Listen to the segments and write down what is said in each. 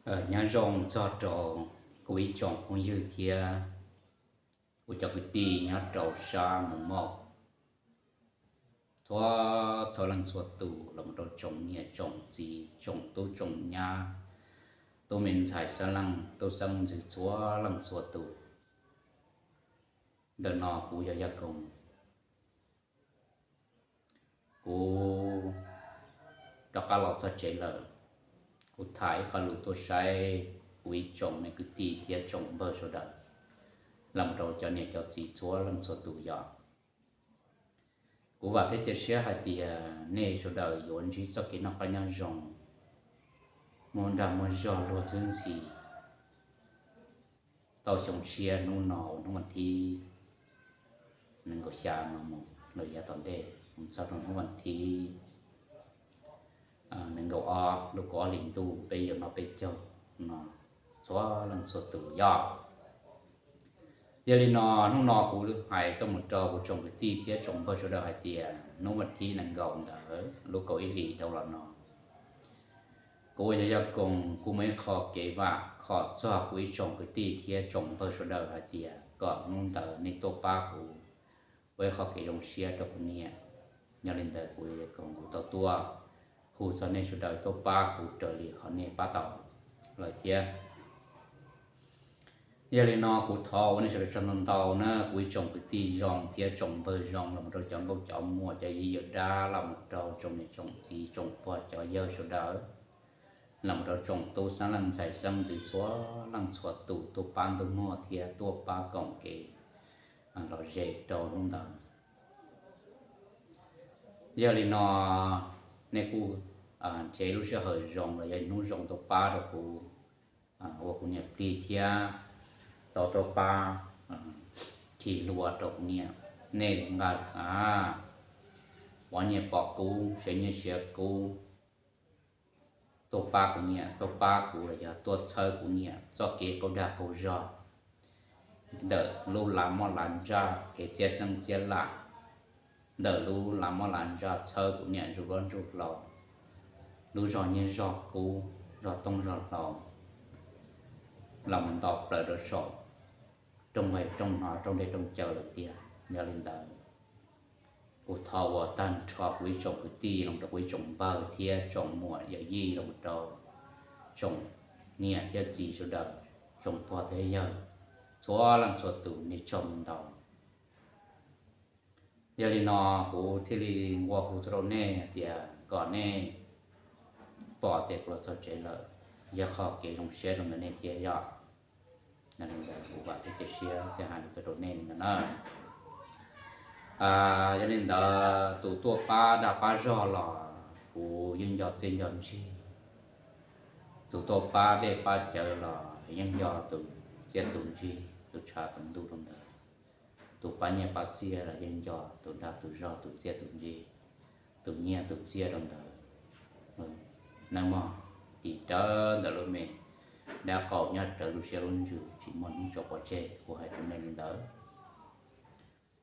Nyob zoo txog rau kuv ib tsoom phooj ywg thiab kuv cov kwv tij nyob rau sab Moos Mauj, txhua txhua leej txhua tus, los mus rau tsoom niam tsoom txiv, tsoom tub tsoom nyab, tub me ntxhais xeeb leej tub xeeb ntxwv txhua leej txhua tus. Ntawm no kuv yog Yaj Koos, kuv rov qab los txog tsev lawm. Kuv tham ib qho lus tuaj saib kuv ib tsoom me kwv tij thiab tsoom npawg sawv daws, los mus rau cov niam cov txiv txhua leej txhua tus yom. Kuv vam thiab cia siab hais tias nej sawv daws yuav ntsib txoj kev noj qab nyob zoo, muaj dag muaj zog luag txwb ntxhi. Tau xyoo tshiab hnub no ua hnub vas thib nees nkaum xya no mus los yav tom ntej mus txog rau hnub vas thib nees nkaum ob lub kaum ob hlis ntuj peb yuav noj peb caug no txhua leej txhua tus yom. Yog li no, hnub no kuv hais tuaj mus rau kuv tsoom kwv tij thiab tsoom npawg sawv daws hais tias hnub vas thib nees nkaum ntawd lub kaum ib hlis dhau los no, kuv uas yog Yaj Koos kuj muaj ib qho kev vam khom txog kuv ib tsoom kwv tij thiab tsoom npawg sawv daws hais tias kom hnub ntawd nej tuaj pab kuv ua ib qho kev zoo siab rau kuv niam. Yog li ntawd kuv yog Yaj Koos kuv tau tuaj hu txog nej sawv daws tuaj pab kuv raws li qhov nej pab tau lawm thiab. Yog li no kuv thov ua nej sawv daws tsaug ntau ntau na, kuv ib tsoom kwv tij zoo thiab tsoom npawg zoo, los mus rau cov nkauj cov muam, cov yij yawm dab, los mus rau tsoom niam tsoom txiv tsoom pog cov yawg sawv daws, los mus rau tsoom tub xeeb leej ntxhais xeeb ntxwv txhua leej txhua tus tuaj pab ntuj muag thiab tuaj pab koom kev los ze rau hnub ntawd. Yog li no, nej kuj nrhiav lub sij hawm zoo los yog hnub zoo tuaj pab rau kuv, ua kuv niam plig thiab tau tuaj pab khi hlua rau kuv niam. Nej nqa av, pov nyiaj pov kub, siav nyiaj siav kub, tuaj pab kuv niam, tuaj pab kuv los yog tuaj txhawb kuv niam txoj kev qaug dag qaug zog, ntawm lub lav mob lav ntsaj, kev txiab xeeb txiab lam, ntawm lub lav mob lav ntsaj txhawb kuv niam ntsuj duab ntsuj hlauv, lub zog nyiaj zog kub, zog tooj zog hlau, los mus nto plaws rau saum rooj vag rooj no, rooj dej rooj cawv lawm tiag. Yog li ntawd, kuv thov ua tag nrho kuv ib tsoom kwv tij, los rau kuv ib tsoom npawg thiab tsoom muam yawm yij, los rau tsoom niam thiab txiv sawv daws, tsoom pog thiab yawg, txhua leej txhua tus, nej tsaug ntau. Yog li no, kuv thiaj li nqua hu tuaj rau nej hais tias kom nej pom tias kuv los txog tsev lawm, yog qhov kev zoo siab rau ntawm nej thiab yom. Yog li ntawd kuv vam thiab cia siab thiaj hais lus tuaj rau nej li ntawd na. Yog li ntawd, tus tuaj pab dag pab zog los kuv yeej nco txiaj nco ntsig, tus tuaj pab dej pab cawv los yeej nco tus txiaj tus ntsig, tus tshav tus ntuj rau ntawd, tus pab nyiaj pab txiaj los yeej nco tus dag tus zog, tus txiaj tus ntsig, tus nyiaj tus txiaj rau ntawd. Nag hmo, tis rawv ntawm lub me dab qaum nyob rawv lub siab lub ntsws, tsis muaj hnub tso pov tseg, kuv hais rau nej li ntawd.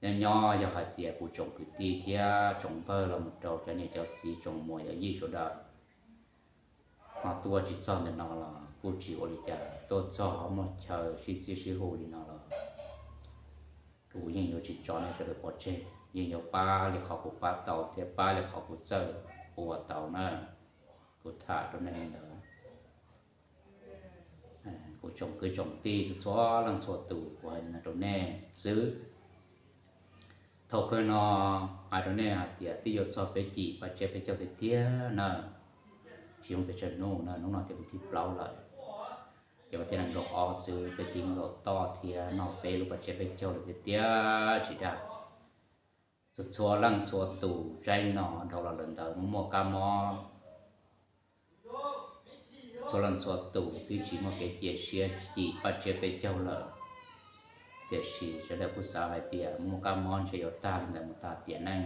Nyob nyob yog hais tias kuv tsoom kwv tij thiab tsoom npawg los mus rau cov niam cov txiv tsoom muam yawm yij sawv daws ho tuaj tsis txog ntawm no los kuj tsis ua li cas, tuaj txog ho muaj chaw sib txib sib hu li no los kuv yeej yuav tsis tso nej sawv daws pov tseg, yeej yuav pab li qhov kuv pab tau thiab pab li qhov kuv txawj ua tau na. Kuv tham rau nej li ntawd. Kuv tsoom kwv tsoom tij txhua leej txhua tus, kuv hais li no rau nej xwb. Thaum kawg no hais rau nej hais tias twb yuav txog peb cim paj tsiab peb caug tiag tiag na. Tsis muaj pes tsawg hnub na, hnub no tias hnub thib plaub lawm, ces ua tias nees nkaum ob xwb peb twb nkaum toj thiab noj peb lub paj tsiab peb caug lawm tiag tiag tsis dag. Txhua txhua leej txhua tus, zaib no dhau los lawm ntawd muaj muaj kab mob, txhua leej txhua tus twb tsis muaj kev cia siab cim paj tsiab peb caug lawm. Tiam sis sawv daws kuj xav hais tias muaj kab mob ntshe yuav tag li ntawd mus tag tiam neej.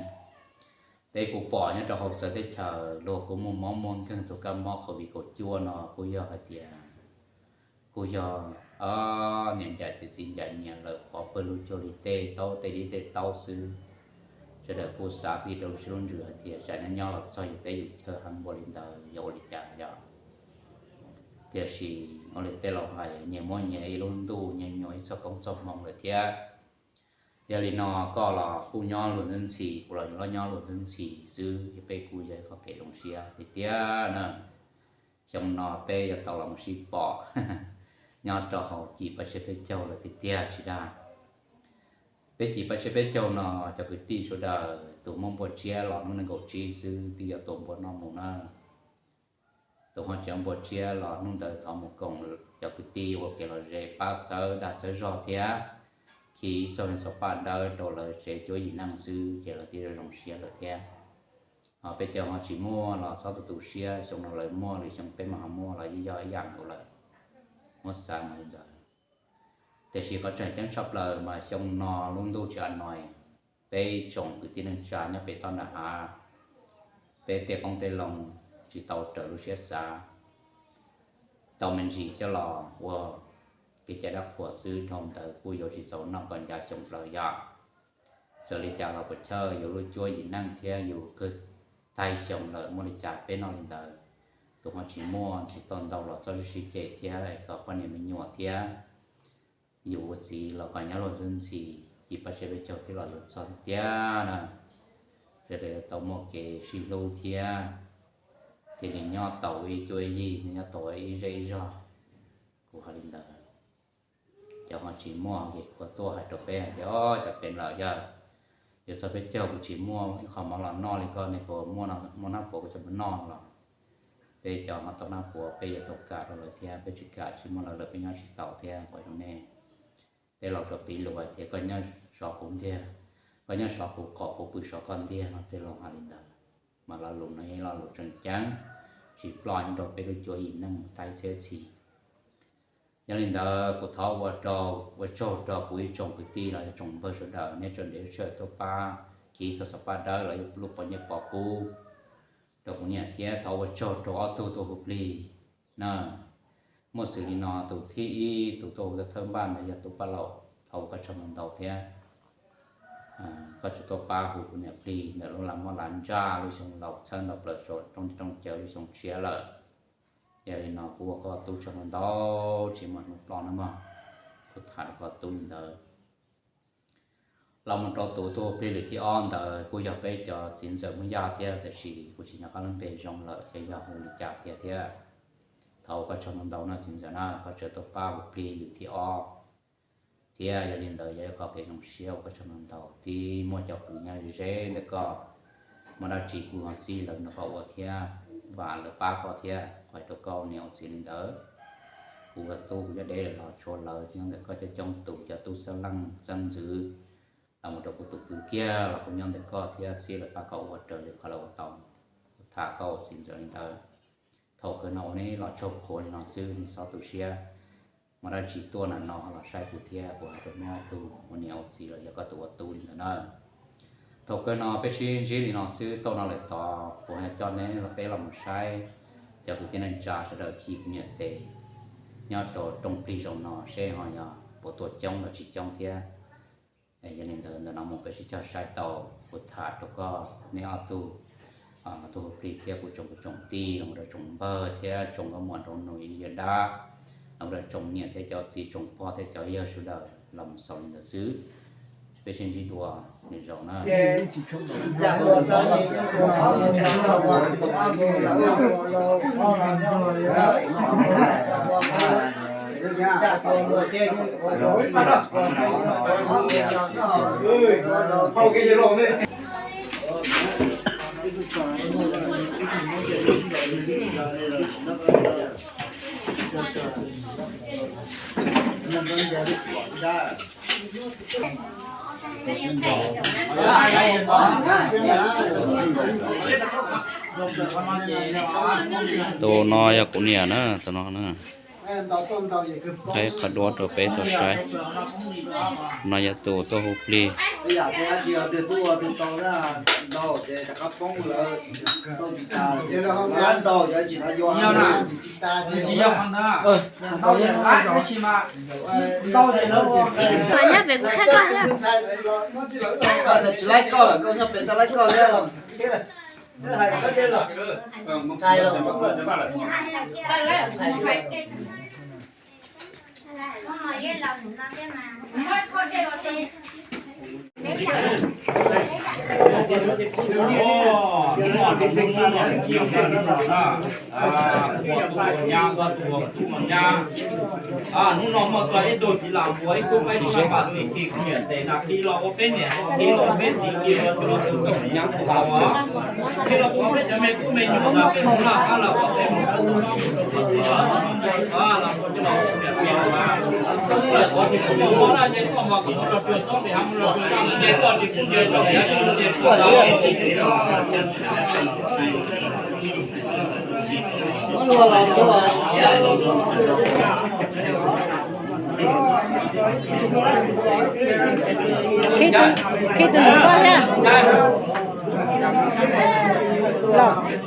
Peb kuj pom nyob rau hauv txawv teb chaws luag kuj muaj mob muaj nkeeg tus kab mob covid kaum cuaj no kuj yog hais tias kuj yog niam ncaim txiv, txiv ncaim niam lawm pov pawg lug cuag li tej taub tej dib tej taub xwb. Sawv daws kuj xav tij rau lub siab lub ntsws hais tias tsam nyob nyob los txog yus teb yus chaw heev npaum li ntawd yuav ua li cas yom. Tiam sis ua li tej laus hais, nyias muab nyias ib lub ntuj, nyias nyuam ib txoj koob txoj hmoov lawm thiab. Yog li no koj los kuj nyob luag ntxhi ntxhi, kuv los nyob luag ntxhi ntxhi xwb, yog peb kuj yog ib qho kev zoo siab tiag tiag na. Xyoo no peb yuav tau los mus sib pom nyob rau hauv cim paj tsiab peb caug lawm tiag tiag tsis dag. Peb cim paj tsiab peb caug no, cov kwv tij sawv daws tus muaj npua tsiab los hnub nees nkaum tsib xwb twb yuav tua npua noj mus na. Tus ho tsis muaj npua tsiab los hnub ntawd thov mus koom cov kwv tij ua kev lom zem pab txhawb dag txhawb zog thiab khi ib txoj xov paj dawb rau lawv tsev cuab yim neej xwb ces lawv thiaj zoo siab lawm thiab. Ho peb cov ho tsis muaj los txhob tu tu siab, xyoo no lawv muaj lwm xyoo peb mam ho muaj los yeej yog ib yam nkaus lawm. Muab xav mas li ntawd. Tiam sis qhov tseem ceeb tshaj plaws mas xyoo no lub ntuj tsis a nois, peb tsoom kwv tij neej tsa nyob pem toj nram hav, peb tej qoob tej loo tsis tau raws lub siab xav, tau me ntsis coj los ua kev cai dab qhuas xwb, dhau ntawd kuj yuav tsis txaus noj kom ncav xyoo plaws yom. Txawm li cas los puas chawj yus lub cuab yim neej thiab yus kawg, tag xyoo lawm muaj li cas peb noj li ntawd. Tus ho tsis muaj tsis tau ntau los txhob sib cem thiab kom poj niam me nyuam thiab yus ua txiv los kom nyob luag ntxhi ntxhi, cim paj tsiab peb caug twb los yuav txog tiag tiag na. Sawv daws yuav tau muaj kev sib hlub thiab thiaj li nyob tau ib cuab ib yig, nyob tau ib zej ib zog. Kuv hais li ntawd, cov ho tsis muaj ces kuv tuaj hais rau peb hais tias, o, cov pem lawm yog yuav txog peb caug kuv tsis muaj ib qho mov los noj li, koj nej puas muaj, muaj nab puas kuv coj mus noj los? Peb cov ho tau nab puas peb yuav tau kam rau lawv thiab, peb tsis kam tsis muaj lawv lawm peb nyob tsis tau thiab. Ua zoo nej, peb los tsuas piv lus hais tias koj nyob sov kuv ntiag, koj nyob sov kuv qom, kuv pw sov koj ntiag no, tej laus hais li ntawd. Mas lo lus no yog lo lus tseem ceeb, tsis ploj nyob rau peb lub cuab yim neej mus tag ib txhiab txhis. Yog li ntawd kuv thov ua rau, ua tsaug rau kuv ib tsoom kwv tij los yog tsoom npawg sawv daws, nej tso ntev tshaj tuaj pab khi txog xov paj dawb los yog lub pov nyiaj pov kub rau kuv niam thiab thov ua tsaug rau ob tug tuaj hu plig na. Muaj xws li no, tus thib ib tus tuaj hu thawj npaj ntawd yog tub Paj Laus, thov ua koj tsaug ntau ntau thiab. Koj tsuas tuaj pab hu kuv niam plig ntawm lub las moj las ntsaj lub xyoo laus txhawb ntau plaws saum rooj caw lub xyoo tshiab lawm. Yog li no kuv ua koj tub tsaug ntau ntau, tsis muaj hnub ploj na mog. Kuv tham rau koj tub li ntawd. Los mus rau tus tuaj hu plig lwm thib ob ntawd kuj yog peb cov txiv ntxawm Hmoob Yaj thiab, tiam sis kuv tsis nco qab lub npe zoo lawm ces yog hu li cas tiag thiab. Thov ua koj tsaug ntau ntau no txiv ntxawm na, koj tseem tuaj pab hu plig lwm thib ob thiab. Yog li ntawd yog ib qho kev zoo siab ua koj tsaug ntau ntau. Twb muaj cov kwv nyob ze ze ntawm koj, muaj dab tsi kuj ho txib lawv nrog koj ua thiab, vam lawv pab koj thiab. Qhov rau koj niam ua txiv li ntawd, kuv ua tub kuv nyob deb los tshuav lawv nyob ntawm koj coob coob tus, cov tub xab leej xab ntxwv los mus rau kuv tus kwv kiag los kuj nyob ntawm koj thiab, txib lawv pab koj ua raws li qhov lawv ua tau. Kuv tham koj ua txiv ntxawm li ntawd. Thaum kawg no ua neb los tsaug qhuav li no xwb, nej txhob tu siab. Muaj dab tsi tuaj na no los saib kuv thiab, kuv hais rau neb ob tug ua niam ua txiv los yog koj tus ua tub li ntawd na. Thaum kawg no peb sib ntsib li no xwb, tau no lawm tod kuv hais coj neb los peb los mus saib cov kwv tij neej tsa sawv daws khi kuv niam tes nyob rau rooj plig zoo no seb ho yog puas tuaj coob los tsis coob thiab. Yog li ntawd ntawm no mus peb sib cog saib tau, kuv tham rau koj neb ob tug tuaj hu plig thiab kuv tsoom kwv tsoom tij los rau tsoom npawg thiab tsoom nkauj muam nraug nus ib yawg dab, los rau tsoom niam thiab cov txiv tsoom pog thiab cov yawg sawv daws los mus xaus li ntawd xwb. Peb sib ntsib dua lwm zaus na. Tus no yog kuv niam na, tus no na. Qhib qhov duab rau peb tau saib. No yog tus tuaj hu plig. Nyob pem kuv qhia koj thiab. Tsis laib koj lawm, koj nyob pem tau laib koj thiab. Hnub no muaj txog ib tug txiv lam npua ib tug peb tug pab pam xis khi nyiam tes na khi los ua peb niam khi los ua peb txiv khi los cov los txug tau nyab tus tau os. Khi los qhov peb cov me tub me nyuam na peb mus laj qab los qhov peb mus rau tus no mus rau tus no los ua cov los niam khi los mas tus lawm qhov tsis tau muaj mob na ces koj mas kuv mus los rau xob pem hav mus los rau no ces koj tsis pub ces rau pem hav tsis mus ces tuaj los. Khib tus, khib tus nus koj thiab. Los.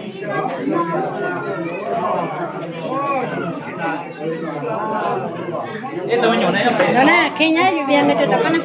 No na, khib nyab yus vias me tus tom koj na.